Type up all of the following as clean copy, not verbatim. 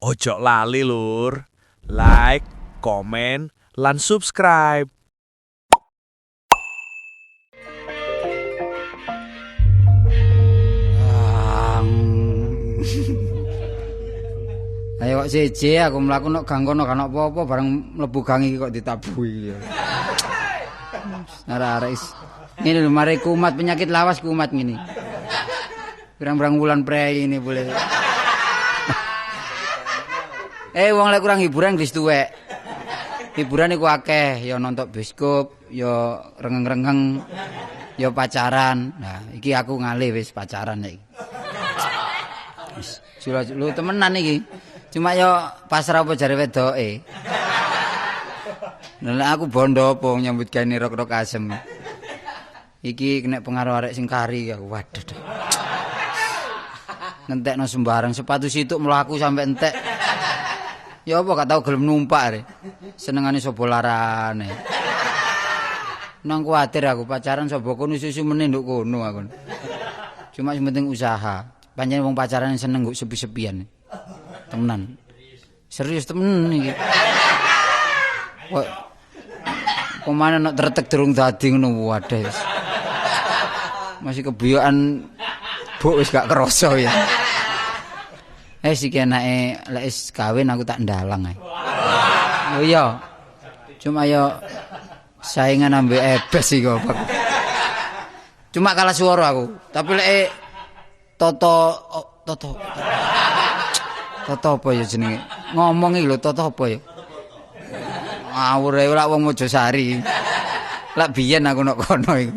Ojo lali, Lur. Like, komen, lan subscribe. Ayo kok siji aku mlaku nok gang kono gak ono apa-apa bareng mlebu gang iki kok ditabuhi. Arek-arek ngene lho mare kumat penyakit lawas kumat ngene. Pirang-pirang wulan prei ini boleh. Wong lek kurang hiburan wis tuwek. Hiburan iku akeh, ya nonton bioskop, ya rengeng-rengeng, ya pacaran. Nah, iki aku ngalih wis pacaran iki. Wis, lho temenan iki. Cuma ya pasrah apa jare wedoke. Lah aku bondo apa nyambut gawe rok-rok asem. Iki kena pengaruh arek sing kari aku. Waduh. Ngentekno sembarang sepatu situk mlaku sampe entek. Ya apa gak tau gelem numpak arek. Senengane sapa larane. Nang kuwatir aku pacaran sapa kono susu meneh nduk kono aku. Cuma sing penting usaha. Pancen wong pacaran seneng nggo sepi-sepian. Temenan. Serius temen iki. Kok pemane nek tretek durung dadi ngono waduh. Masih kebiyokan buk wis gak kerasa ya. Siki enake lek wis kawin aku tak ndalang ae. Oh iya. Cuma yo saingan ambek ebes iki kok. Cuma kalah suara aku. Tapi lek Toto Toto Toto apa ya jenenge? Ngomong iki lho Toto apa ya? Ngawur ae lak wong Mojosari. Lak biyen aku nok kono iku.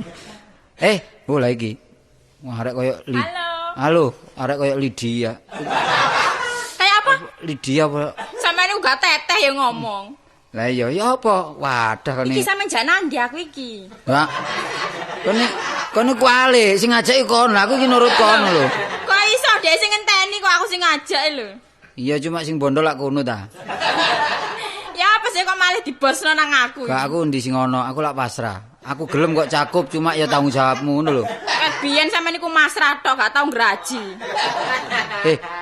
Oh lah iki. Wah arek koyo Halo. Halo, arek koyo Lydia. Kayak apa? Lydia apa? Sampeyan uga teteh ya ngomong. Lah iya, ya apa? Wadah kene. Iki sampeyan jak nandi aku iki. Lah. Kene kono kuali sing ngajaki kono, aku iki nurut kono lho. Kok iso dhek sing ngenteni kok aku sing ngajak lho. Iya cuma sing bondo lak kono ta. Ya apa sih kok malah dibosno nang aku. Gak aku endi sing ono, aku lak pasrah. Aku gelem kok cakup cuma ya tanggung jawabmu ngono lho. Ket biyen sampean niku masrah tok gak tau ngraji.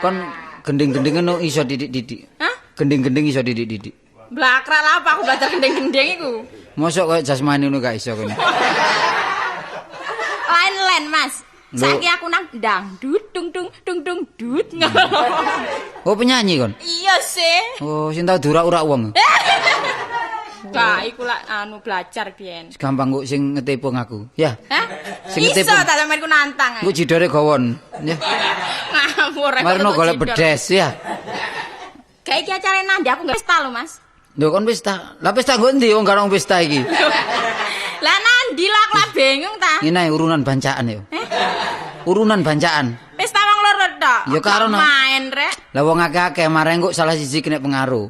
Kon gending-gending ngono iso didik-didik. Hah? Gending-gending iso didik-didik. Blakrak lah apa aku belajar gending-gending iku. Mosok koyo jasmani ngono gak iso kene. Lain-lain, Mas. Saiki aku nang dangdut dung dung dung dung dut. Oh penyanyi kon? Iya sih. Oh sing tau diurak-urak wong. Gak iku lak anu belajar biyen. Gampang kok sing ngetepung aku. Ya. Hah? Sing ngetepung. Iso ta sampeyan ku nantang. Ku jidore gowon. Ya. Ngawur. Marno golek bedes ya. Gak iki acarane nandi aku gak pesta lho, Mas. Lho kon pesta. Lah pesta nggo endi wong gak ono pesta iki? Lah nandi lah aku lak bingung ta. Ngene urunan bancaan yo. Urunan bancaan. Pesta wong loro tok. Ya karo main rek. Lah wong akeh-akeh mareng kok salah siji kena pengaruh.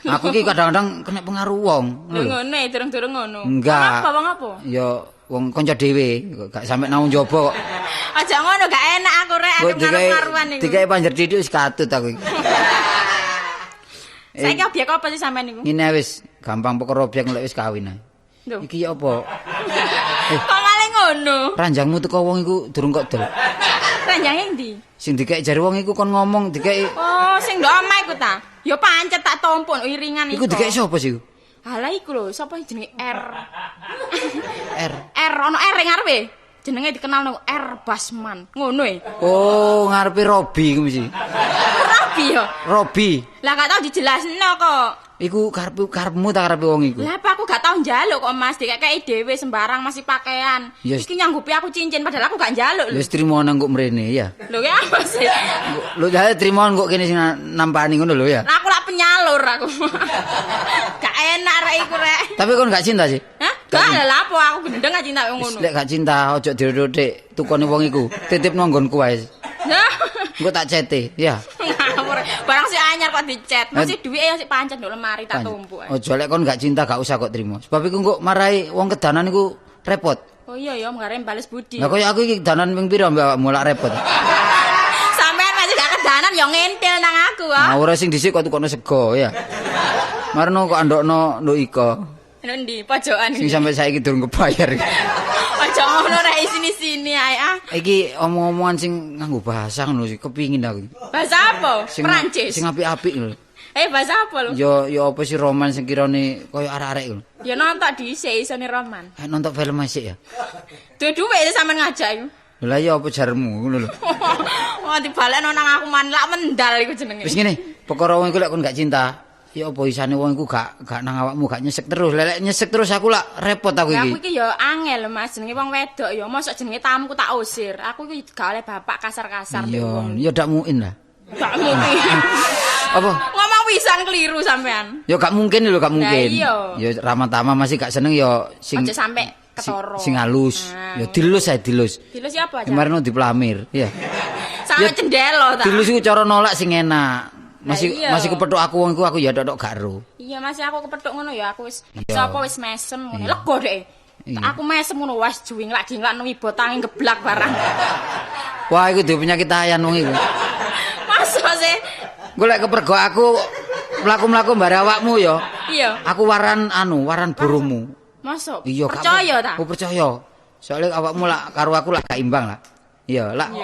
Aku iki kadang-kadang kena pengaruh wong. Lho ngene durung-durung ngono. Enggak. Apa wong apa? Ya wong kanca dhewe, gak sampe nang njaba kok. Aja ngono gak enak aku rek, aku ngaruh-ngaruhan iku. Dikek panjer didik wis katut aku iki. Saiki obyek apa sih sampean niku? Ngene wis gampang perkara obyek lek wis kawin ae. Iki ya apa? Kok malah ngono? Ranjangmu teko wong iku durung kok dol. Ranjange endi? Sing dikek jare wong iku kon ngomong dikek. Oh, sing ndok omah iku ta. Ya pancet tak tompok iringan iku. Iku dikek sapa sih iku? Halah iku lho, sapa jenenge R. R. R ono R ing ngarepe. Jenenge dikenal nang R Basman. Ngono e. Oh, ngarepe Robi iku mesti. Robi yo. Robi. Lah gak tau dijelasno kok. Iku karepmu ta karepe wong iku? Lah apa aku gak tau njaluk kok Mas, dikekeki dhewe sembarang masih pakaian. Yes. Iki nyanggupi aku cincin padahal aku gak njaluk lho. Wis trimo nang kok mrene ya. Lho ya apa sih? Lho jare trimo kok kene sing nampani ngono lho ya. Lah aku lak penyalur aku. Gak enak rek iku rek. Tapi kon gak cinta sih? Hah? Gak lah apa aku gendeng gak cinta ngono. Lek gak cinta ojo dirudik tukone wong iku. Titipno nggonku wae. Lah engko tak cete ya. Ngawur. Barang sik anyar kok dicet. Masih duwike ya sik pancet nduk lemari tak tumpuk. Ojo lek kon gak cinta gak usah kok trimo. Sebab iku engko marai wong kedanan iku repot. Oh iya ya ngarep bales budi. Lah koyo aku iki kedanan ping pira mbak awakmu lak repot. Sampeyan masih gak kedanan ya ngentil nang aku ah. Nah ora sing dhisik kok tukokno sego ya. Marno kok andokno nduk iko. Nduk ndi pojokan. Sing sampe saiki durung kebayar. Aja ngono. Ngono rek isini-sini ae ah. Iki omong-omongan sing nganggo bahasa ngono sih kepingin aku. Bahasa apa? Prancis. Sing apik-apik lho. Bahasa apa lho? Ya apa sih roman sing kirane koyo arek-arek lho. Ya nonton dhisik isone roman. Nonton film sik ya. Duwe-duwe sampean ngajak iku. Lah ya apa jarmu ngono lho. Wah dibalekno nang aku man lak mendal iku jenenge. Wis ngene, perkara wong iku lek kon gak cinta, ya apa isane wong iku gak nang awakmu gak nyesek terus. Lek nyesek terus aku lak repot aku iki. Aku iki ya angel lho Mas, jenenge wong wedok ya. Mosok jenenge tamuku tak usir. Aku iki gak oleh bapak kasar-kasar. Iya, ya dak muin lah. Gak mungkin. Apa? Ngomong pisan keliru sampean. Ya gak mungkin lho, gak mungkin. Ya ramah-tamah masih gak seneng ya sing aja sampe ketoro. Sing halus. Ya dilus ae dilus. Dilus ya apa aja? Kemarin dipelamir, iya. Sampe cendelo ta. Dilus iku cara nolak sing enak. Masih kepethuk aku wong iku aku ya tok-tok gak ero. Iya, masih aku kepethuk ngono ya aku wis sapa wis mesem ngono. Lega dhek. Aku mesem ngono wis juwinglak-jinglak nuwi botange geblak barang. Wah, iku duwe penyakit ayan wong iku. Masa sih? Golek kepergok aku mlaku-mlaku mbare awakmu ya. Iya. Aku waran waran boromu. Mosok? Iya, percaya ta? Aku percaya. Soale awakmu lak karo aku lak gak imbang lah. Iya, lak.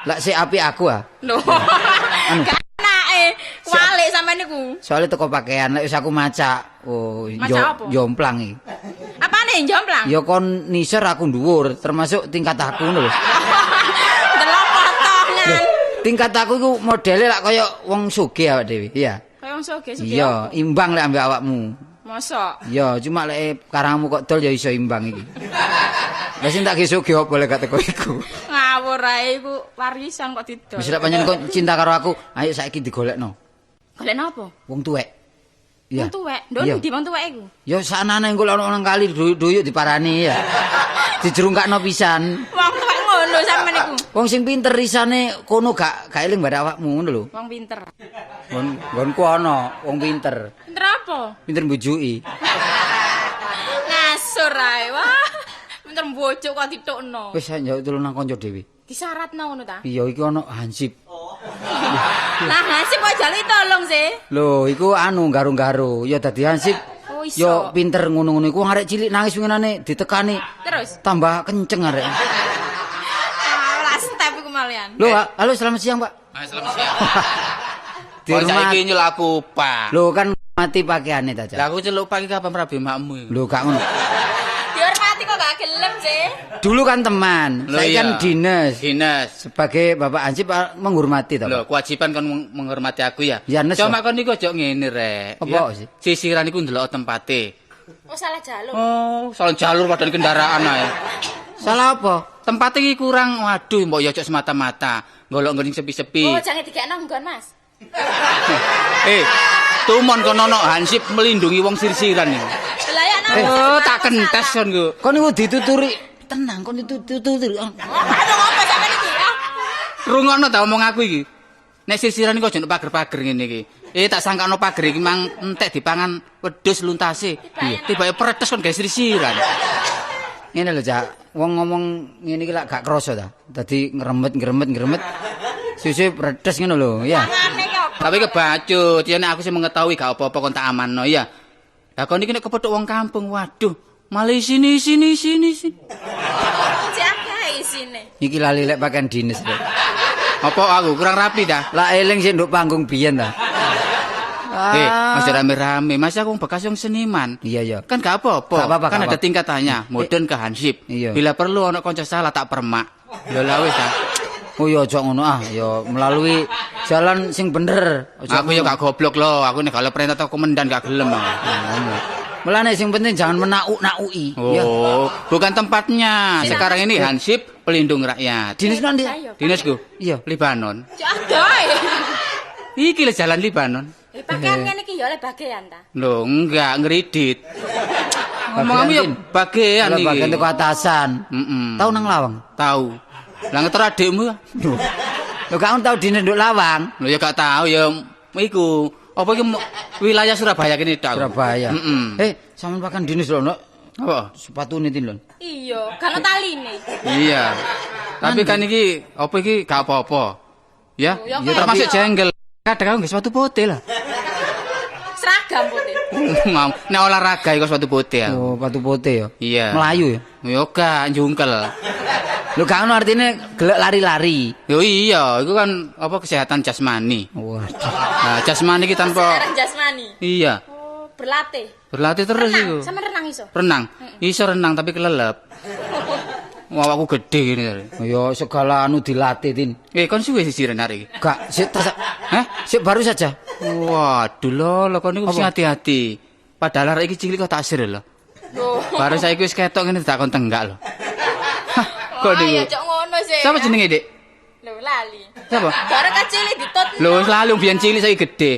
Lak sik apik aku ah. Lho. Gak enake. Kualik sampean niku. Soale teko pakaian lek wis aku macak. Oh, jomplang iki. Apane jomplang? Ya kon nisor aku dhuwur, termasuk tingkat aku ngono lho. Delok potongan. Tingkat aku iku modele lak kaya wong sugih awak dhewe. Iya. Kaya wong sugih. Iya, imbang lek ambek awakmu. Mosok? Iya, cuma lek karangmu kok dol ya iso imbang iki. Lah sing tak sugih apa lek gak teko iku. Ngawur ae iku warisan kok didol. Wis lek pancen kok cinta karo aku, ayo saiki digolekno. Golekno apa? Wong tuwek. Iya. Wong tuwek? Nduk ndi wong tuwek iku? Ya saknane engko lek ono nang kali duyuk-duyuk diparani ya. Dijerungkakno pisan. Wong tuwek ngono sampean iku. Wong sing pinter isane kono gak eling bare awakmu ngono lho. Wong pinter. Nggonku ana wong pinter. Pinter apa? Pinter mbujuki. Ngasur ae. Wah. Pinter mbujuk kok ditokno. Wis njaluk tulung nang kanca dhewe. Disaratno ngono ta? Iya, iki ana hansip. Lah hansip kok jaluk tolong sih? Lho, iku anu garu-garu. Ya dadi hansip. Oh, iso. Ya pinter ngono-ngono iku arek cilik nangis winginane ditekani. Terus tambah kenceng arek. Lah step iku malian. Lho, halo selamat siang, Pak. Selamat siang. Kok saiki nyeluk aku, Pak. Lho kan mati pakaiane ta, Cak. Lah aku celuk pagi kapan rabi makmu iku. Lho gak ngono. Dihormati kok gak gelem sih. Dulu kan teman, saya kan dinas. Dinas. Sebagai Bapak Hansip menghormati ta, Pak. Lho, kewajiban kon menghormati aku ya. Cuma kon niku aja ngene rek. Apa sih? Sisiran iku ndelok tempate. Oh, salah jalur. Oh, salah jalur padahal kendaraan ae. Salah apa? Tempate iki kurang, waduh mbok ya aja semata-mata. Golok nggon sepi-sepi. Oh, jangan dikekno nggon, Mas. Tumon kono ono hansip melindungi wong sir-siran iki. Lah ya nang. Oh, tak kentes kon ku. Kon niku dituturi. Tenang, kon dituturi. Aduh, apa sampean iki? Rungokno ta omong aku iki. Nek sir-siran iku aja nek pager-pager ngene iki. Tak sangkano pager iki mang entek dipangan wedhus luntase. Tibake pretes kon gawe sir-siran. Ngene lho, Cak. Wong ngomong ngene iki lak gak krasa ta. Dadi ngremet-ngremet. Susu pretes ngono lho, ya. Tapi kebacut, ya nek aku sih mengetahui gak apa-apa kon tak amanno ya. Lah kon iki nek kepethuk wong kampung, waduh, malah sini. Cek akeh isine. Iki lali lek pakaian dinas lho. Apa aku kurang rapi ta? Lah eling sik nduk panggung biyen ta. Mas rame-rame, Mas aku bekas wong seniman. Iya. Kan gak apa-apa. Kan ada tingkatannya, modern ke hansip. Bila perlu ono kanca salah tak permak. Lho lah wis ta. Oh ya aja ngono ah, ya melalui jalan sing bener. Aku ya gak goblok lho, aku nek kalau perintah teko komandan gak gelem aku. Mulane sing penting jangan menauk-nauki. Oh, bukan tempatnya. Sekarang ini hansip pelindung rakyat. Dinas nanti. Dinasku? Iya, Libanon. Adoh. Iki lho jalan Libanon. Pakaian ngene iki ya oleh bagian ta? Lho, enggak ngredit. Ngomong ya bagian iki. Bagian teko atasan. Tahu nang lawang? Tahu. Lah ngeter adikmu ya? Lho gak tau dine nduk lawang. Lho ya gak tau ya iku. Apa iki wilayah Surabaya kene tok. Surabaya. Sampean pakan dinas lho, Nduk. Apa? Sepatune tin lho. Iya, gak ono taline. Iya. Tapi kan iki apa iki gak apa-apa. Ya, termasuk jengkel. Kadang aku nggih sepatu putih lah. Seragam putih. Nek olahraga iku sepatu putih ya. Oh, sepatu putih ya. Iya. Melayu ya. Yo gak njungkel. Lho gak ngono artine gelek lari-lari. Yo iya, iku kan apa kesehatan jasmani. Waduh. Nah, jasmani iki tanpa kesehatan jasmani. Iya. Oh, berlatih. Berlatih terus iku. Sama renang iso. Renang. Iso renang tapi kelelep. Awakku gede ngene. Ya segala anu dilatih, Tin. Kon suwe sisiran arek iki. Gak, sik Hah? Sik baru saja. Waduh lho, kon niku sing hati-hati. Padahal arek iki cilik kok taksir lho. Baru saiki wis ketok ngene tak kon tenggak lho. Kok niku? Ya cok ngono sih. Sapa jenenge, Dik? Lho lali. Sapa? Bareng kan cilik ditut. Lho wis lali biyen cilik saiki gedhe.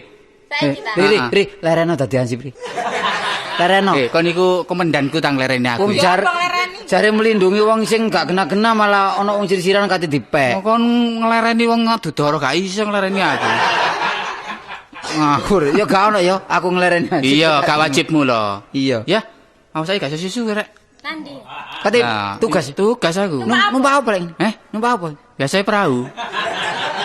Saiki ta. Ri, lereno dadi hansip, Ri. Lereno. Kon niku komandanku tang lerene aku. Jare melindungi wong sing gak kena-kena malah ana wong sir-siran kate dipek. Kon nglereni wong ngadu dara gak iso nglereni aku. Ngawur. Ya gak ono ya, aku nglereni. Iya, gak wajibmu lho. Iya. Ya, aku saiki gak iso susu rek. Nandi. Kate tugas. Tugas aku. Numpak apa, Leng? Numpak apa? Biasanya perahu.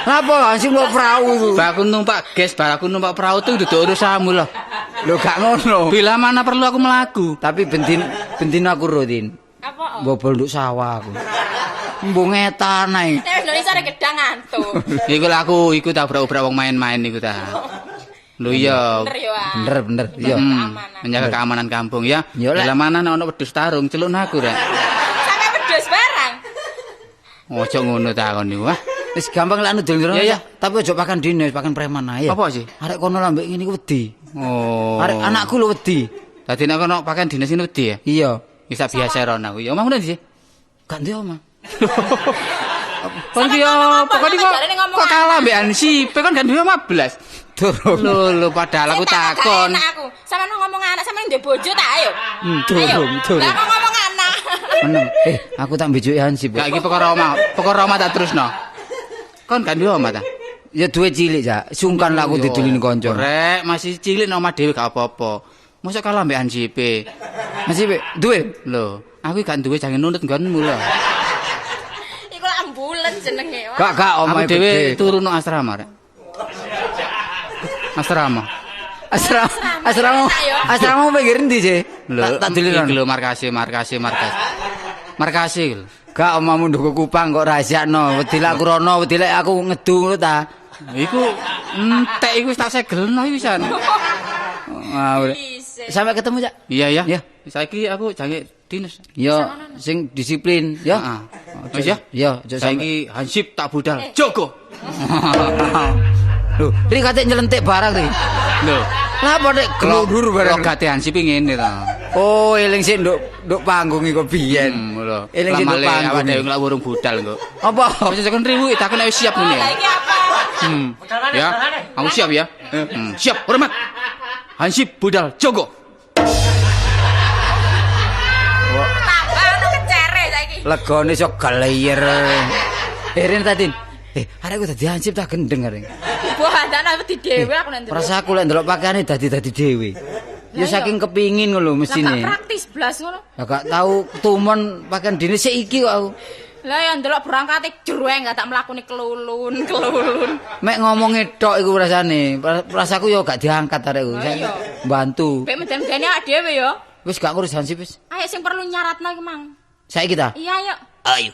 Napa sing numpak perahu iku? Bah aku numpak gas, bah aku numpak perahu tuh duduk urusanmu lho. Lho gak ngono. Bila mana perlu aku melaku. Tapi bentin aku rutin. Apa? Bobol nduk sawah aku. Mbok ngetan ae. Nek wis Indonesia arek gedang ngantuk. Iku lah aku iku tak obrak-obrak wong main-main iku ta. Lho iya. Bener. Iya. Menjaga keamanan kampung ya. Bila mana ana wedhus tarung celukno aku rek. Sampai wedhus barang. Ojo ngono ta kon niku. Wis gampang lek anu dulur. Iya. Tapi ojo pakan dinas, pakan preman ae. Apa sih? Arek kono lambek ngene iku wedi. Oh. Arek anakku lho wedi. Dadi nek kono pakan dinas ini wedi ya? Iya. Wis biasa rono aku. Ya omahmu ndi sih? Gak ndek omah. Kon iki apa kon iki kok kalah mbek Hansip? Kon gak duwe omah blas. Durung. Lho padahal aku takon. Enak aku. Sampeyan ngomong anak, sampeyan ndek bojo ta ayo. Durung. Lah kok ngomong anak. Meneng. Aku tak mbejuki Hansip. Gak iki perkara omah, perkara omah tak terusno. Kon gak duwe omah ta? Ya duwe cilik, Cak. Sungkan lah aku didulini kanca. Rek, masih cilik nang omah dhewe gak apa-apa. Mosok kalah mbek Hansip. Hansip duwe? Lho, aku gak duwe jangan nunut nggonmu lho. Iku lak ambulan jenenge. Gak omahe dhewe turu nang asrama rek. Asrama. Asrama pinggir endi sih? Tak dulin. Iki lho markase. Markase lho. Gak omahmu nduk Kupang kok rahasiakno. Wedi lek aku rono, wedi lek aku ngedu ngono ta. Iku entek iku wis tak segelno iku wisan. Ngawur. Sampai ketemu, Cak. Iya ya. Saiki aku jange dinas. Ya, sing disiplin ya. Heeh. Wis ya. Ya, saiki Hansip tak budal. Jogo. Lho, ri kate nyelentik barang ri. Lho, lha apa nek glundur barang. Logate Hansip ngene ta. Oh, eling sik nduk panggung iku biyen. Lho. Eling sik nduk panggung. Awak dhewe nglak urung budal kok. Apa? Wis kon riwu takon nek wis siap ngene. Lah iki apa? Ya, aku siap ya. Siap, hormat. Hansip budal jogo. Tambah ono kecere saiki. Legone iso geleyer. Rene ta, Tin. Arek ku dadi Hansip ta gendeng arek. Wah, ndakno wedi dhewe aku nek ndelok. Rasa aku lek ndelok pakaiane dadi-dadi dhewe. Ya saking kepingin ngono lho mestine. Lah gak praktis blas ngono. Lah gak tau tumon pakaian dine sik iki kok aku. Lah ya ndelok berangkate jreng gak tak mlakune kelulun. Mek ngomonge tok iku rasane. Rasaku ya gak diangkat arekku. Bantu. Mek meden-medeni awak dhewe ya. Wis gak ngurus Hansip wis. Ayo sing perlu nyaratno iku mang. Saiki ta? Iya, ayo. Ayo.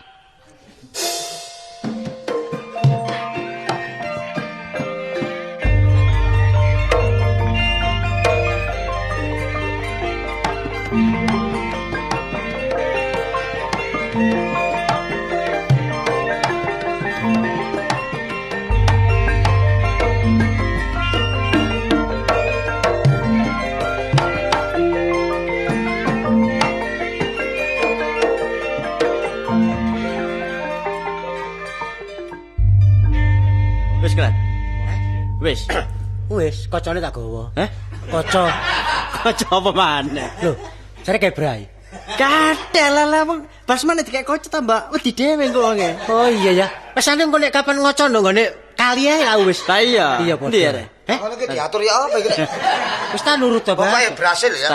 Wis kelan. Wis. Wis, kocone tak gawa. Heh? Kaca. Kaca apa maneh? Lho, jare kayak brai. Kadel lah wong basmane dikek kaca tambah wedi dhewe engko wonge. Oh iya ya. Wis ane engko nek kapan ngoco ndok nggone kali ae aku wis. Lah iya. Iya padha. Ndi arek? Ngono iki diatur ya apa iki? Wis ta nurut to, Bas. Pokoke berhasil ya.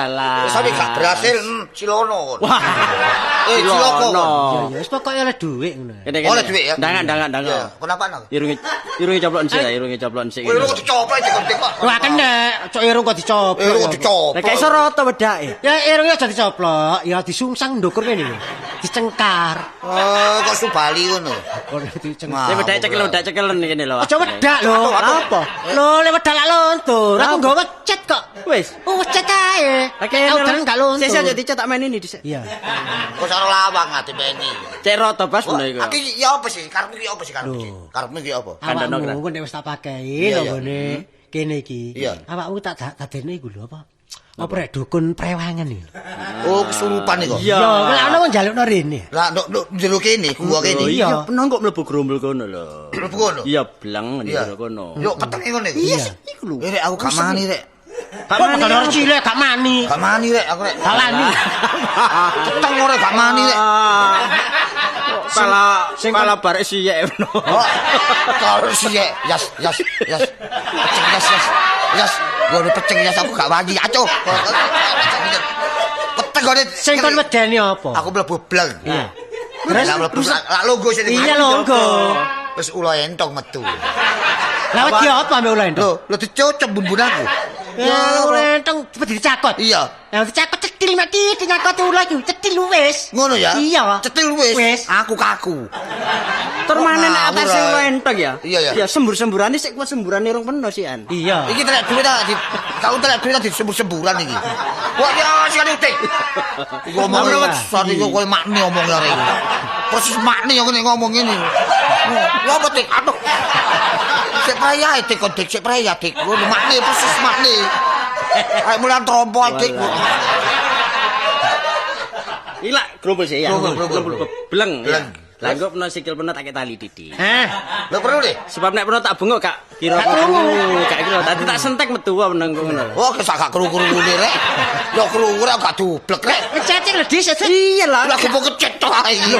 Wis sampe gak berhasil, silono. Wah. Ciloko. Iya, wis pokoke oleh dhuwit ngono. Oleh dhuwit ya. Ndangan. Kenapa nang? Irunge coplok sik, irunge coplok sik. Irung kok dicoplok iki kok. Wah kena, cok irung kok dicoplok. Irung kok dicoplok. Lah gak iso rata wedake. Ya irunge aja dicoplok, ya disungsang ndukur ngene lho. Dicengkar. Oh, kok Subali ngono. Kok dicengkar. Sing wedake cekel, wedak cekelen ngene lho. Aja wedak lho. Apa? Lho, lek wedak lak lontur. Aku nggawa cet kok. Wis. Oh, cet ae. Udan gak lontur. Sik aja dicet tak main ini dhisik. Iya. Kok saro lawang ati peni. Cek rata Bas ngono iku. Iki ya apa sih? Karepmu iki apa sih karepmu? Karepmu iki apa? Awakmu nek wis tak pakehi lho nggone kene iki. Awakmu tak dadekne iku lho apa? Apa rek dukun prewangan iki? Oh, kesurupan iku. Iya, lha ana wong njalukno rene. Lah nduk njero kene, gua kene. Iya, peno kok mlebu grombol kono lho. Mlebu kono. Iya, bleng njero kono. Yo petenge ngono iku. Iya, iku lho. Rek aku gak mani rek. Gak mani ora cilik gak mani. Gak mani rek aku rek. Gak mani. Peteng ora gak mani rek. Pala sing pala barek siyek ngono. Kalau siyek, yas yas yas. Peceng yas yas. Yas, gone peceng yas aku gak wani acuh. Peteng gone sing kon wedeni apa? Aku mlebu bleng. Iya. Terus mlebu lak longgo sing Iya longgo. Wis ula entong metu. Lah wedi apa ambek ula entong? Lho, lho dicocok bumbun aku. Ya ula entong wedi dicakot. Iya. Lah dicakot cetil mati dicakot ula iku cetil wis. Ngono ya? Iya. Cetil wis. Aku kaku. Tur maneh nek atase ula entong ya. Iya ya. Ya sembur-semburane sik kuat semburane rong peno sian. Iya. Iki telek duit ta di kau telek duit ta disembur-semburan iki. Wah ya sekali utik. Iku omong sorry kok kowe makne omong arek iki. Persis makne aku nek ngomong ngene. Lha apa tik aduh. Sik praya tik kok dik sik praya dik. Ngono makne persis makne. Ayo mulan trompo dik. Ilak grombol sik ya. Grombol. Bleng. Lah engko peno sikil peno tak tali titik. Hah. Lho perlu deh. Sebab nek peno tak bengok gak kira krungu, gak kira. Dadi tak sentek metu wae meneng ngono lho. Oh, gak krungu-krungune rek. Yo krungu rek gak dublek rek. Kecet lho dhisik. Iya lah. Lah kupu kecet tok ae iki.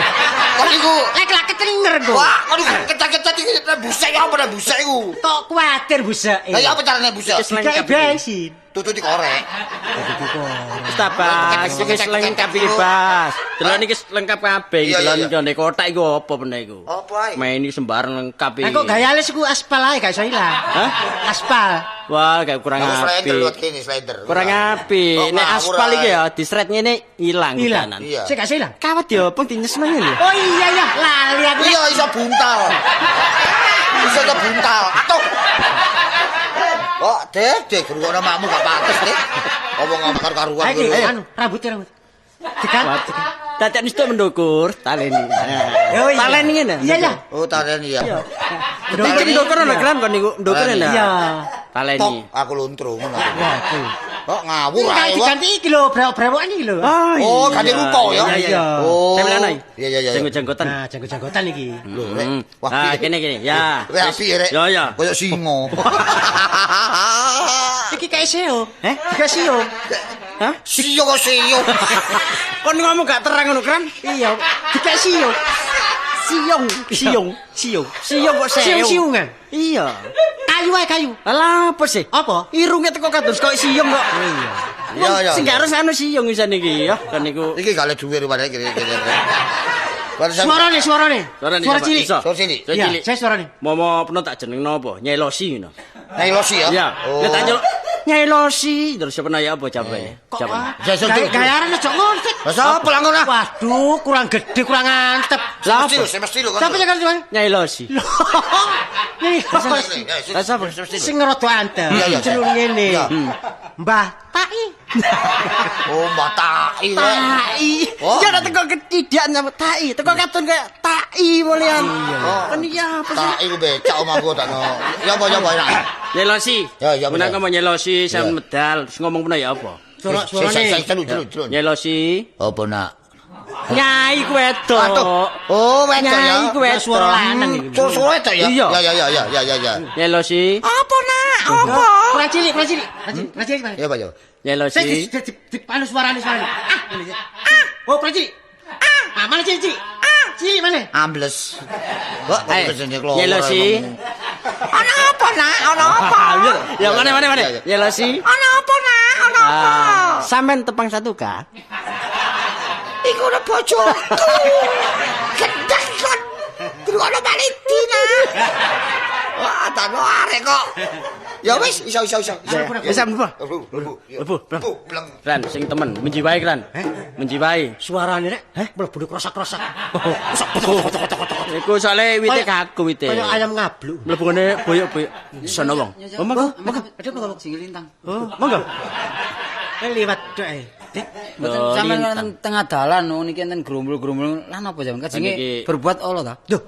Kok iku lek lak ketenger kok. Wah, kok iku kecet-kecet iki busek apa nek busek iku? Tok kuwatir buseke. Lah ya apa carane busek? Dikai bensin. Tututi korek. Tututi korek. Wis ta, Bas. Iki wis lengkap iki, Bas. Delok niki lengkap kabeh iki. Delok niki kotak iku apa meneh iku? Apa ae? Main iki sembarang lengkap iki. Lah kok gaya alis iku aspal ae gak iso ilang. Hah? Aspal. Wah, kayak kurang apik. Kurang apik. Nek aspal iki ya disret ngene ilang kanan. Sik gak iso ilang. Kawat ya apa dinyesno ngene. Oh iya ya, lali aku. Iya iso buntal. Iso kebuntal. Atuh. Oh, Dek, Dek, ngrungokno makmu gak pantes, Dek. Omong-omong karo-karuan ngono. Anu, rambute rambut. Dikan. Dadak wis mendukur taleni. Taleni ngene. Iya, iya. Oh, taleni ya. Iki ndukur lho, Kran kon niku ndukur lho. Iya. Taleni. Aku luntro ngono. Wah, kok ngawur ae. Diganti iki lho, brewok-brewokan iki lho. Oh, ganti rupa ya. Iya. Oh. Iya, iya, iya. Jenggot-jenggotan. Nah, jenggot-jenggotan iki. Lho, rek. Wah, kene kene. Ya. Rek apik rek. Ya, ya. Koyo singa. Iki kae sio. Heh, kae sio. Hah? Sio kok sio. Kon ngomong gak terang ngono, Kran? Iya, dikek sio. Siung, siung, siung. Siung kok seo. Siung-siungan. Iya. Kayu ae kayu. Lah apa sih? Apa? Irunge teko kados koyo siung kok. Iya. Iya, iya. Sing gak harus anu siung isan iki ya. Kan niku. Iki gak le dhuwit rupane iki. Suarane, suarane. Suara cilik. Suara cilik. Iya, saya suarane. Momo peno tak jenengno apa? Nyai Losi ngono. Nyai Losi ya? Iya. Nek tak celuk Nyai Losi terus siapa nanya apa jawabane? Jawabane. Gayaran aja ngono. Lah sapa lah ngono? Waduh, kurang gede, kurang antep. Lah apa? Mesti lho. Sapa sing ngerti? Nyai Losi. Nyai Losi. Lah sapa? Sing rada antep. Celuk ngene. Mbah Tai. Oh, Mbah Tai. Tai. Ya ora teko ketidak nyapa tai. Teko katon kaya tai mulian. Kan iya apa sih? Tai ku becak omahku tak no. Ya apa ya apa enak. Nyai Losi. Ya ya. Menak ngomong Nyai Losi sampe medal, terus ngomong peno ya apa? Suara-suarane. Celuk. Nyai Losi. Apa nak? Nyai ku wedok. Oh, wedok ya. Nyai ku wedok. Suara lanang iki. Suara wedok ya. Iya. Ya ya ya ya ya ya. Nyai Losi. Apa nak? Apa? Kurang cilik, kurang cilik. Kurang cilik. Ya apa ya? Nyai Losi. Dipanu suarane suarane. Ah. Oh, kurang cilik. Ah. Mana cilik cilik? Ah, cilik mana? Ambles. Kok kok jenenge klowo. Nyai Losi. Ana apa Nak? Ana apa? Ya mane. Ya Losi. Ana apa, Nak? Ana apa? Sampean tepang satu ka? Iku ora bojoku. Gendeng kon. Dirungokno Pak Lidi, Nak. Wah, tano arek kok. Ya wis, iso. Wis mlebu. Mlebu. Mlebu. Kran sing temen menjiwai Kran. Menjiwai. Suarane rek, mlebu krosak-krosak. Iku soalé wite kaku wite. Kaya ayam ngabluk. Mlebu ngene boyok-boyok. Sono wong. Oh, monggo, monggo. Aduh, sing lintang. Oh, monggo. Liwat tok e. Mboten sampean wonten tengah dalan niki enten grumbul-grumbul lan apa sampean kajenge berbuat Allah ta? Lho,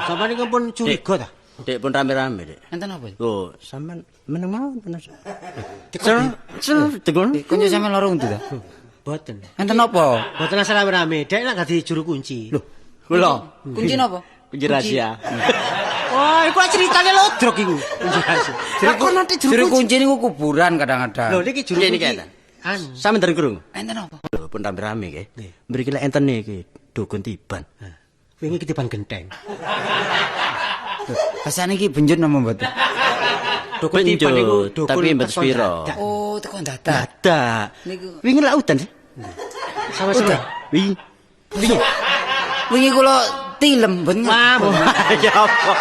sampean niku pun curiga ta? Dek pun rame-rame, Dek. Enten apa? Lho, sampean meneng mawon tenan. Tekon. Kanca sampean loro untu ta? Mboten. Enten apa? Mboten asal rame-rame. Dek lak dadi juru kunci. Lho, kula. Kunci napa? Kunci rahasia. Wah, iku ceritane lodrok iku. Kunci rahasia. Juru kunci niku kuburan kadang-kadang. Lho, niki juru kunci. Sampeyan dereng krungu? Enten apa? Lho, pun rame-rame nggih. Mriki lek enten iki dukun tiban. Wingi ketiban genteng. Pasane iki benjut napa mboten? Dukun tiban niku dukun tapi mboten sepiro. Oh, teko dadak. Dadak. Niku wingi lak udan sih. Sama-sama. Wingi. Wingi kula tilem mboten. Wah, ya apa?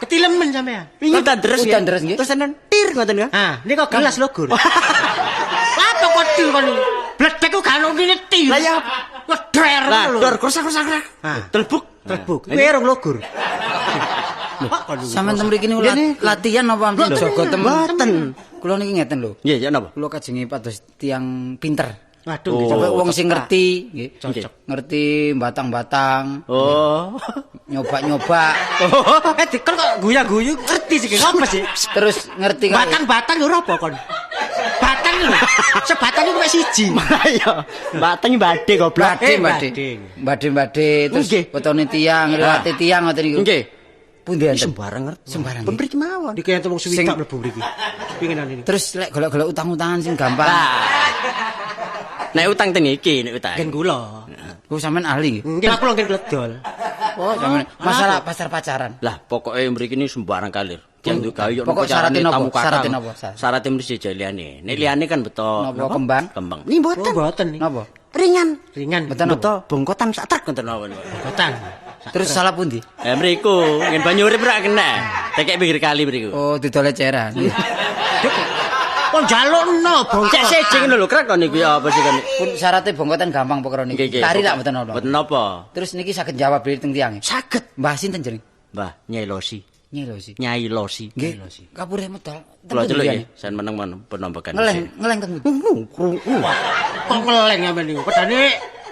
Ketilemen sampean. Wingi udan deres. Udan deres nggih. Terus enten tir ngoten ya. Ah, niku gelas lho, Gur. Apa kok tir kon? Bledek ku gak ono ngene tir. Lah ya leder Lah, lho. dor krosak-krosak. Telbuk, telbuk. Kowe rong lho, Gur. Sampeyan teng mriki niku latihan apa ampun jaga temen? Mboten. Kula niki ngeten lho. Nggih, ya napa? Kula kajenge pados tiyang pinter. Waduh, sampe wong sing ngerti, nggih. Cocok. Ngerti batang-batang. Oh. Nyoba-nyoba. Eh, dikon kok guya-guyu ngerti sih ngapa sih? Terus ngerti kok. Batang-batang ora apa kon? Batang lho. Sebatang iku mek siji. Iya. Batang badhe goblok. Badhe, badhe. Badhe-badhe terus wetone tiyang, ngliwati tiyang ngoten niku. Nggih. Pundi enten? Sembarang ngerti. Sembarang. Pun mriki mawon. Niki enten wong suwidak mlebu mriki. Pinginan ini. Terus lek golek-golek utang-utangan sing gampang. Nek utang teng iki, nek utang. Ngen kula. Ku sampean ahli nggih. Nggih, aku lho ngen kledol. Oh, sampean masalah pasar-pacaran. Lah, pokoke mriki ni sembarang kalir. Yang gawe yo Pokok syarate napa? Syarate napa? Syarate mesti liyane. Nek liyane kan beto napa kembang? Kembang. Ni mboten. Mboten. Napa? Ringan. Ringan. Mboten beto bongkotan sak truk ngoten mawon. Bongkotan. Terus salah pundi? Eh mriku, ngen banyu urip ra kena. Tekek pinggir kali mriku. Oh, didol eceran. Kon jalukno bongkot. Cek siji ngono lho, krek kon niku ya apa sih kon. Pun syarate bongkotan gampang perkara niki. Tari lak mboten napa. Mboten napa. Terus niki saged jawab dhewe teng tiyang. Saged. Mbah sinten jeneng? Mbah Nyai Losi. Nyai Losi. Nyai Losi. Nggih. Kapure medal. Kula celuk nggih, sen meneng penombokan. Ngeleng, ngeleng teng pundi? Kok ngeleng sampean niku? Pedane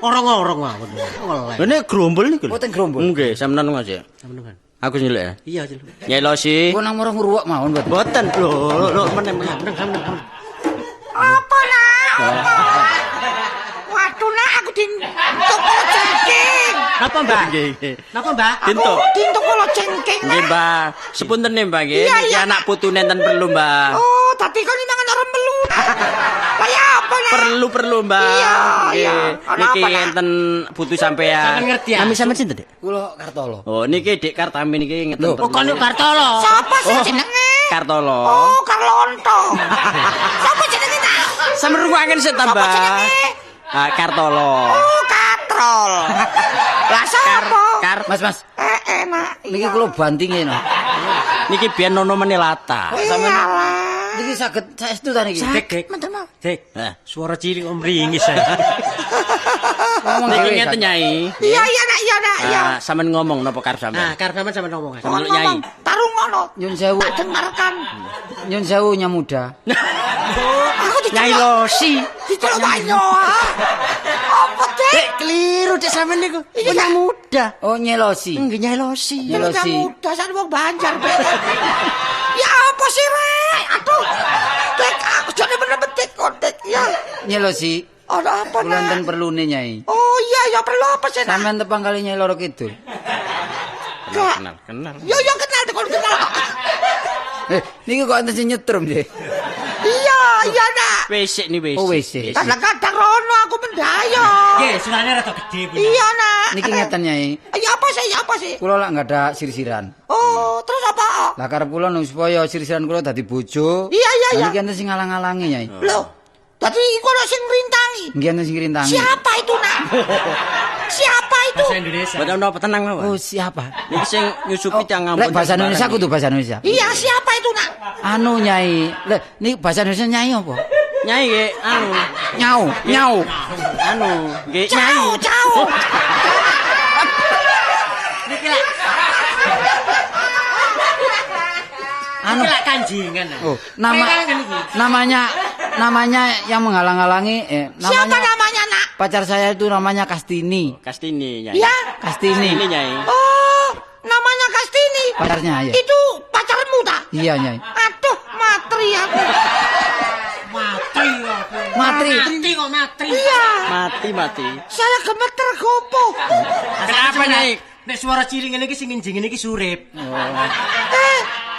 orong-orong mawon. Ngeleng. Lha nek grombol niku lho. Oh, teng grombol. Nggih, sampeyan meneng aja. Sampeyan. Aku nyeluk ya. Iya, celuk. Nyai Losi. Kok nang moro ngruwek mawon mboten? Mboten. Lho, lho meneng meneng meneng. Apa nak? Apa? Waduh nak aku dintuk kala cengking. Napa, Mbak? Nggih. Napa, Mbak? Dintuk. Dintuk kala cengking. Nggih, Mbak. Sepunten nih, Mbak nggih. Niki anak putune enten perlu, Mbak. Oh, tadi kon mangan ora melu. Kaya apa nak? Perlu-perlu, Mbak. Iya, iya. Niki enten putu sampean. Sampeyan ngerti ya? Nami sampean sinten, Dik? Kula Kartolo. Oh, niki Dik Kartami niki ngeten. Oh, kon Kartolo. Sapa sih jenenge? Kartolo. Oh, Karlonto. Sapa jenenge nak? Sampeyan rungokaken sik ta, Mbak. Sapa jenenge? Ah, Kartolo. Oh, Katrol. Lah sapa? Kar Mas, Mas. Enak. Niki kula bantinge no. Niki biyen nono menelata. Sampeyan niki saged saestu ta niki? Dik, Dik. Suara cilik kok mringis ae. Ngomong niki dhewe. ngeten Nyai. Iya, iya nak, iya nak, iya. Sampeyan ngomong napa karep sampeyan? Ah, karep sampeyan sampeyan ngomong. Sampeyan Nyai. Tarung ngono. Nyun sewu. Tak dengarkan. Nyun sewu nya muda. Aku Nyai Losi. Diceluk banyo. Apa, Dik? Dik, keliru Dik sampeyan niku. Punya muda. Oh, Nyai Losi. Nggih, Nyai Losi. Nyai Losi. Muda sak wong Banjar, Bek. Ya apa sih, Rek? Aduh. Dik, aku jane bener-bener Dik kok, Dik. Ya. Nyai Losi. Ana apa, Kula Nak? enten perlune, Nyai. Oh iya, ya perlu apa sih, Nak? Sampeyan tepang kali Nyai Loro Kidul. Kenal, kenal. Yo yo kenal, kon kenal kok. Niki kok enten sing nyetrum nggih. Iya, Iya, Nak. WC ni WC. Oh, WC. Kadang-kadang rono aku mendayo. Nggih, surane rada gedhe Bu. Iya, Nak. Niki ngeten Nyai. Ya apa sih? Ya apa sih? Kula lak nggak ada sir-siran. Oh, terus apa? Lah karep kula nung supaya sir-siran kula dadi bojo. Iya, iya, iya. Niki enten sing ngalang-alangi Nyai. Loh, dadi iku ana sing ngrintangi. Nggih enten sing ngrintangi. Siapa itu, Nak? Siapa itu? Bahasa Indonesia. Mboten napa tenang mawon. Oh, siapa? Niki sing nyusupi tiyang ngampun. Lek bahasa Indonesia kudu bahasa Indonesia. Iya, siapa itu, Nak? Anu Nyai. Lek niki bahasa Indonesia Nyai apa? Nyai nggih anu. Nyau, nyau. Anu, nggih Nyai. Cao, cao. Niki lak Anu niki lak kanjingan. Oh, nama namanya yang menghalang-halangi namanya Siapa namanya, Nak? Pacar saya itu namanya Kastini. Kastini Nyai. Iya. Kastini. Kastini Nyai. Oh, namanya Kastini. Pacarnya ya. Itu pacarmu ta? Iya, Nyai. Aduh, matri aku. Matri aku. Matri. Mati kok matri. Iya. Mati mati. Saya gemeter gopo. Kenapa Nyai? Nek suara ciling ngene iki sing nginjing ngene iki surip.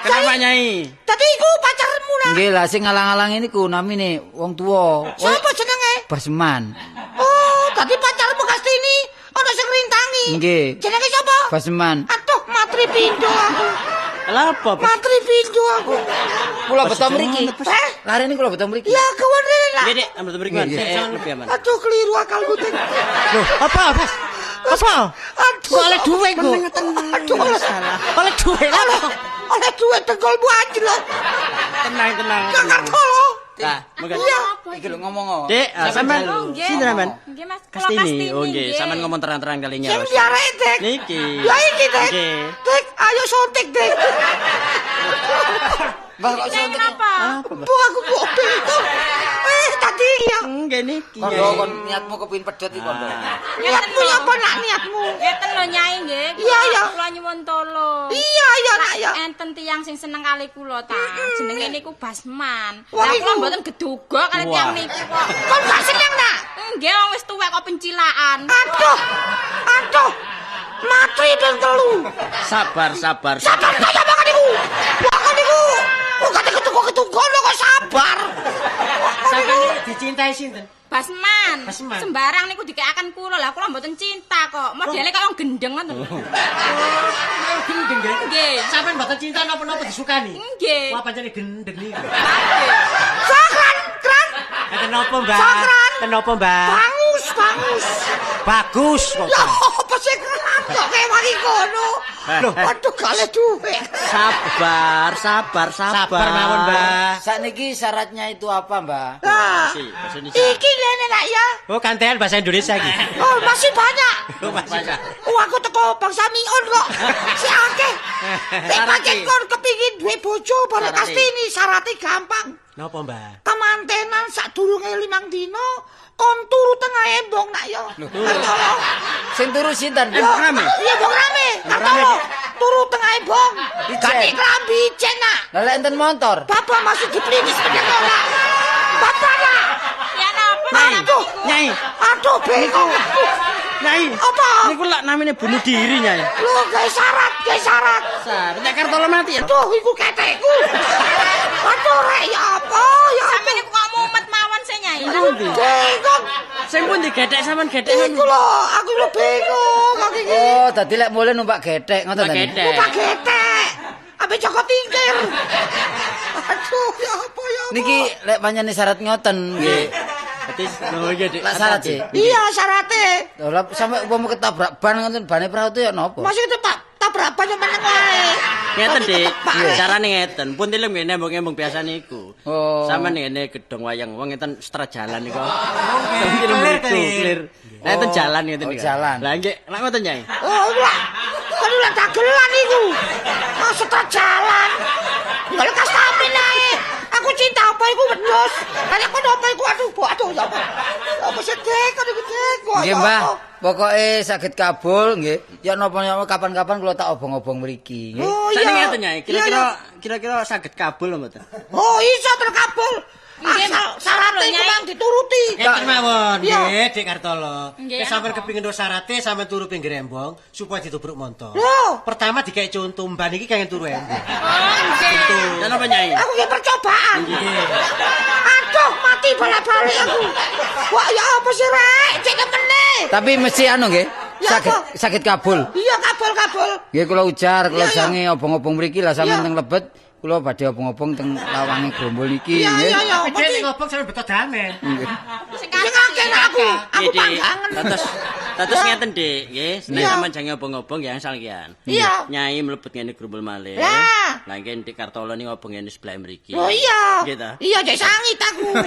Kenapa Nyai? Tadi iku pacarmu, Nak. Nggih lah sing ngalang-alangi niku namine wong tuwa. Siapa jenenge? Basman. Oh, tadi pacarmu Kastini ana sing ngrintangi. Nggih. Jenenge sapa? Basman. Aduh, matri pindho aku. Lha apa? Matri pindho aku. Kula beto mriki. Eh? Larene kula beto mriki. Ya, kawan rene, Nak. Nggih, Dik, ambil mriki. Lebih aman. Aduh, keliru akalku, Dik. Loh, apa, Mas? Apa? Aduh, Kok oleh duwe kok? Aduh, Oleh duwe apa? Oleh duwe dengkulmu anjlok. Tenang, tenang. Kartolo. Lah, monggo. Iya. Iki lho ngomong kok. Dik, sampean Oh, nggih. sinten sampean? Nggih, Mas. Kula Kastini. Oh, nggih, sampean ngomong terang-terang kali Sing nyaos. diarek, Dik. Niki. Ya iki, Dik. Nggih. Dik, ayo suntik, Dik. Mbah kok Nyai suntik. kenapa? Bu aku kok bingung. Tadi ya. Nggih niki. Kondo kon niatmu kepengin pedhot iki kondo. Niatmu ya apa, Nak, niatmu? Ngeten lho Nyai nggih. Iya, iya. Kula nyuwun tolong. Iya, iya, Nak, ya. Enten tiyang sing seneng kali kula ta. Jenenge niku Basman. Wah, Lah kula iku. mboten geduga kali tiyang niku kok. Kon gak seneng, Nak? Nggih, wong wis tuwek kok pencilaan. Aduh. Aduh. Matri ping 3. Sabar, sabar. Sabar kaya makan iku. Makan iku. Kok gak ketuku-ketuku kok sabar. Sampeyan dicintai sinten? Basman. Basman. Sembarang niku dikekaken kula. Lah kula mboten cinta kok. Modele kaya wong gendeng ngoten. Oh, gendeng nggih. Nggih. Sampeyan mboten cinta napa-napa disukani? Nggih. Wah, pancene gendeng niku. Sakran, kran. Enten napa, Mbak? Sakran. Enten napa, Mbak? Bangus, bangus. Bagus kok. Ya apa sih kran kok kewangi kono? Loh, aduh gale duwe. Sabar, sabar, sabar. Sabar mawon, Mbak. Sakniki syaratnya itu apa, Mbak? Nah, Bahasa Indonesia. iki ngene Nak ya. Oh, kantean bahasa Indonesia iki. Oh, masih banyak. Oh, masih. Oh, aku teko bangsa Mion kok. Si akeh. Nek pancen kon kepingin duwe bojo bareng Kastini, syaratnya gampang. Napa, Mbak? Kemantenan sadurunge 5 dina kon turu tengah embong nak ya. Kartolo. Sing turu sinten? Embong rame. Iya, embong rame. Kartolo turu tengah embong. Ganti klambi ijen nak. Lah lek enten motor. Bapak masih diplinis meneng nak. Bapak nak. Ya napa? Aduh, Nyai. Aduh, bingung. Nyai. Apa? Niku lak namine bunuh diri, Nyai. Lho, gawe syarat, gawe syarat. Syarat. Nek Kartolo mati ya. Aduh, iku ketekku. Aduh, rek ya apa? Ya apa? Sampeyan niku kok mumet mawon sih Nyai. Bingung. Sing pundi gethek sampean gethek. Iku lho, aku lho bingung aku iki. Oh, dadi lek mulih numpak gethek ngoten ta. Gethek. Numpak getek. Ambe Joko Tingkir. Aduh, ya apa ya apa. Niki lek pancene syarat ngoten nggih. Dadi lho iya, Dik. Lak syarat sih. Iya, syarate. Lah sampe umpama ketabrak ban ngoten bane prau ya napa? Masih tetep tabrak ban meneng wae. Ngeten, Dik. Iya. Carane ngeten. Pun tilem ngene embong-embong biasa niku. Oh. Sampeyan ngene gedong wayang wong ngeten setra jalan niku. Clear, Clear. Lah enten jalan ngeten Oh, niku. jalan. Lah nggih, lak ngoten, Nyai. Oh, lah. Kan lah dagelan iku. Maksud jalan. Golek kastamin ae. Aku cinta apa iku wedhus. Nek kono apa iku aduh, bu, aduh ya apa. Apa sih Dek, aduh Dek. Nggih, Mbah. Pokoke saged kabul nggih. Ya napa-napa kapan-kapan kula tak obong-obong mriki nggih. Oh Sakniki iya. ngeten, Nyai. Kira-kira kira-kira saged kabul mboten? Oh, iso terkabul. Asal syarate iku mang dituruti. Ngeten mawon Iya. nggih, Dik Kartolo. Nggih, Nek sampeyan kepingin ro syarate sampeyan turu pinggir embong supaya ditubruk montor. Lho. Pertama dikek contoh mbah niki kenging turu embong. Oh, nggih. Lha napa, Nyai? Aku ki percobaan. Aduh, Balik aku. Wah, ya apa sih rek? Cek kemene. Tapi mesti anu nggih. Sakit kabul. Iya, kabul-kabul. Nggih kula ujar, kula sange obong-obong mriki lah sampean teng lebet. Kula badhe obong-obong teng lawange grombol iki nggih. Iya, iya, iya. Sing ngobong sampe beto damen. Nggih. Sing akeh aku, aku panggangen. Dados ngeten, Dik, nggih. Nek sampean jange obong-obong ya asal kian. Iya. Nyai mlebet ngene grombol malih. Lah nggih Dik Kartolo ni ngobong ngene sebelah mriki. Oh iya. Nggih ta? Iya, jek sangit aku.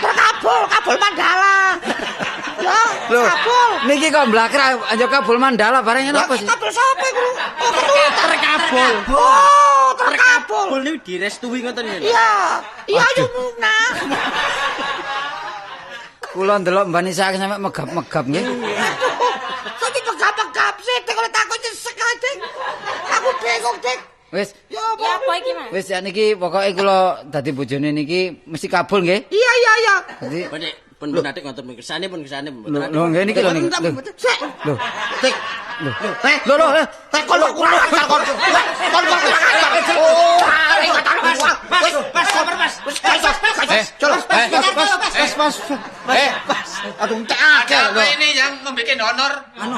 Terkabul, kabul Mandala. Ya, kabul. Niki kok mblakrak anjo kabul Mandala bareng ngene apa sih? Kabul sapa iku? Oh, keturutan. Terkabul. Oh, terkabul. Kabul niku direstui ngoten lho. Iya. Iya yo nah. Kula ndelok Mbak Nisa sampe megap-megap nggih. Saiki megap-megap sih tek oleh takut nyesek ae, Dik. Aku bingung, Dik. Wis. Ya apa iki, Mas? Wis ya niki pokoke kula dadi bojone niki mesti kabul nggih. Iya, iya, iya. Dadi pun adik ngoten kersane pun kersane mboten. Lho nggih niki lho niki. Lho. Dik. Lho. Lho lho. Tek kon kurang ajar kon. Kon kurang ajar. Oh, arek kata Mas. Mas, Mas, Mas. Wis, Mas, Mas. Aduh, entek akeh lho. Apa ini yang membikin honor? Anu.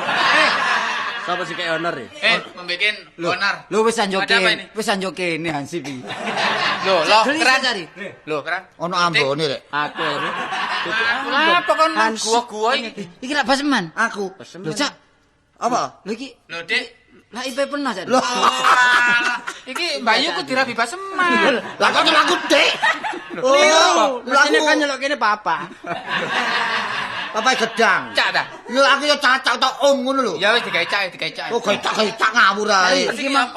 Sapa sing kaya honor ya? Membikin honor. Lho wis anjo kene, wis anjo kene Hansip iki. Lho, lho, keren. Lho, keren. Ono ambone rek. Aku rek. Apa kon gua-gua iki? Iki lak baseman. Aku. Lho, Cak. Apa? Lho iki. Lho, Dik. Lah IP pernah Cak. Lho. Iki Mbak Yu ku dirabi baseman. Lah kok aku, Dik. Lho, mestine kan nyelok kene papa. Papa gedang. Cak ta? Lho aku ya cacak ta om ngono lho. Ya wis digawe cak, digawe cak. Oh, gawe cak ngawur ae. Iki mah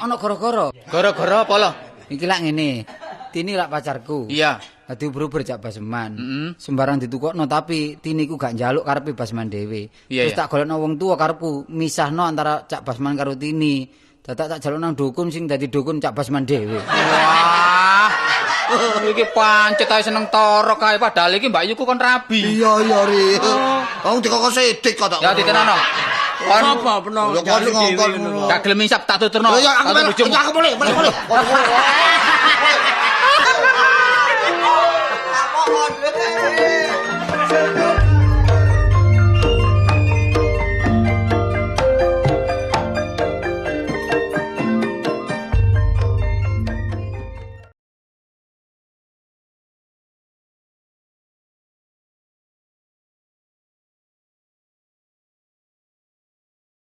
ana gara-gara. Gara-gara apa lho? Iki lak ngene. Tini lak pacarku. Iya. Dadi uber-uber cak baseman. Sembarang ditukokno tapi Tini ku gak njaluk karepe Basman dhewe. Terus tak golekno wong tuwa karepku misahno antara cak Basman karo Tini. Dadak tak jaluk nang dukun sing dadi dukun cak Basman dhewe. Wah. Iki pancet ae seneng torok kae padahal iki Mbak Yuku kon rabi. Iya iya ri. Wong dikoko sidik kok tak. Ya ditenano. Kon apa peno? Lho kon ngongkon ngono. Gak gelem isap tak tuturno. Lho ya aku boleh, boleh. Aku